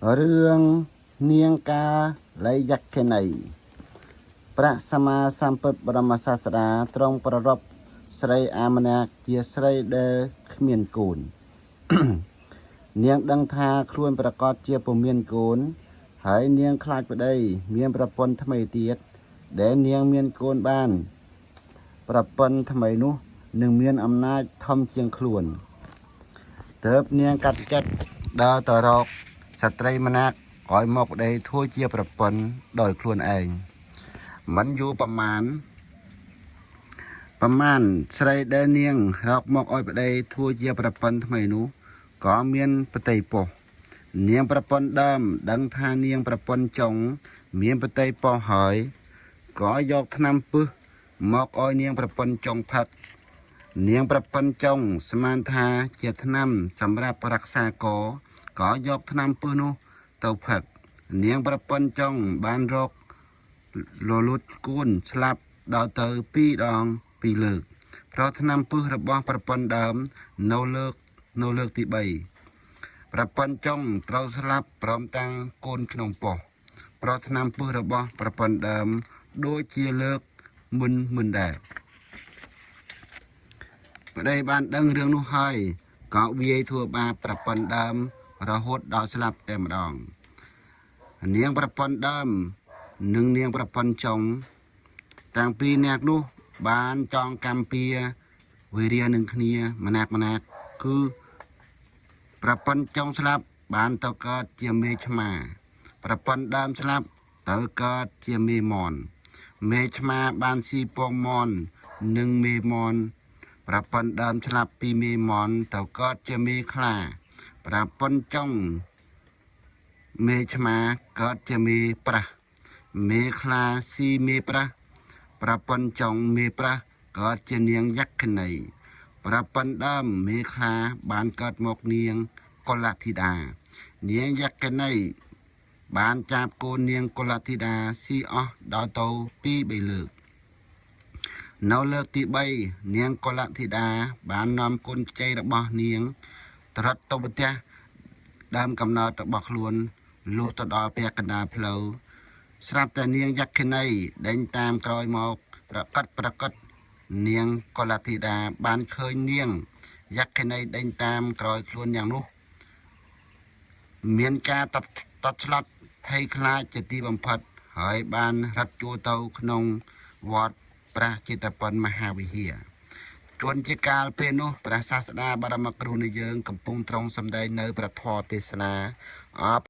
រឿងនាងកាលីយក្ខិនីព្រះសម្មាសម្ពុទ្ធបរមសាស្តាទ្រង់ប្ររពស្រីអាមនាជាស្រីដែលគ្មានកូន នាងដឹងថាខ្លួនប្រកាសជាពុំមានកូន ហើយនាងខ្លាចប្តីមានប្រពន្ធថ្មីទៀតដែលនាងមានកូនបាន ប្រពន្ធថ្មីនោះនឹងមានអំណាចធំជាងខ្លួនទើបនាងកាត់ចិត្តដើរទៅរកស្ត្រីម្នាក់ឲ្យមកប្តីធ្វើជាប្រពន្ធដោយខ្លួនឯងមិនយូរប្រមាណប្រមាណស្រីដែលនាងរកមកឲ្យប្តីធ្វើជាប្រពន្ធថ្មីនោះក៏មានប្តីពោះនាងប្រពន្ធដើមដឹងថានាងប្រពន្ធចុងមានប្តីពោះហើយក៏យកថ្នាំពឹសមកឲ្យនាងប្រពន្ធចុងផឹក នាងប្រពន្ធចុងស្មានថាជាថ្នាំសម្រាប់រក្សាកក៏យកថ្នាំពឹសនោះទៅផឹកនាងប្រពន្ធចុងបានរកលលូតគួនស្លាប់ដល់ទៅ2ដង2លើកព្រោះថ្នាំពឹសរបស់ប្រពន្ធដើមនៅលើកនៅលើកទី3ប្រពន្ធចុងត្រូវស្លាប់ព្រមទាំងកូនក្នុងពោះព្រោះថ្នាំពឹសរបស់ប្រពន្ធដើមដូចជាលើកមុនមុនដែរ ប្តីបានដឹងរឿងនោះហើយក៏វាយធ្វើបាបប្រពន្ធដើមរហូតដល់ស្លាប់តែម្ដងនាងប្រពន្ធដើមនិងនាងប្រពន្ធចុងតាំងពីរនាក់នោះបានចងកម្មពៀវេរានឹងគ្នាម្នាក់ម្នាក់គឺប្រពន្ធចុងស្លាប់បានទៅកើតជាមេឆ្មា ប្រពន្ធដើមស្លាប់ទៅកើតជាមេមនមេឆ្មាបានស៊ីពងមននិងមេមន ប្រពន្ធដើមស្លាប់ពីមេមនទៅកើតជាមេខ្លាប្រពន្ធចុងមេឆ្មាកើតជាមេប្រាស់មេខ្លាស៊ីមេប្រាស់ប្រពន្ធចុងមេប្រាស់កើតជានាងយក្ខិនីប្រពន្ធដើមមេខ្លាបានកើតមកនាងកុលធីតានាងយក្ខិនីបានចាប់កូននាងកុលធីតាស៊ីអស់ដល់ទៅ2 3លើក នៅលើកទី3នាងកុលធីតាបាននាំកូនខ្ចីរបស់នាងត្រឹតទៅផ្ទះដើមកំណើតរបស់ខ្លួនលុះទៅដល់ពាក់កណ្ដាលផ្លូវស្រាប់តែនាងយក្ខិនីដេញតាមក្រោយមកប្រកាសប្រកាសនាងកុលធីតាបានឃើញនាងយក្ខិនីដេញតាមក្រោយខ្លួនយ៉ាងនោះ មានការតត់តត់ឆ្លត់ភ័យខ្លាចជាទីបំផុតហើយបានរត់ជួលទៅក្នុងវត្តព្រះជេតពនមហាវិហារជួនជាកាលពេលនោះព្រះសាស្តាបរមគ្រូនៃយើងកំពុងទ្រង់សម្ដែងនៅព្រះធម៌ទេសនាអប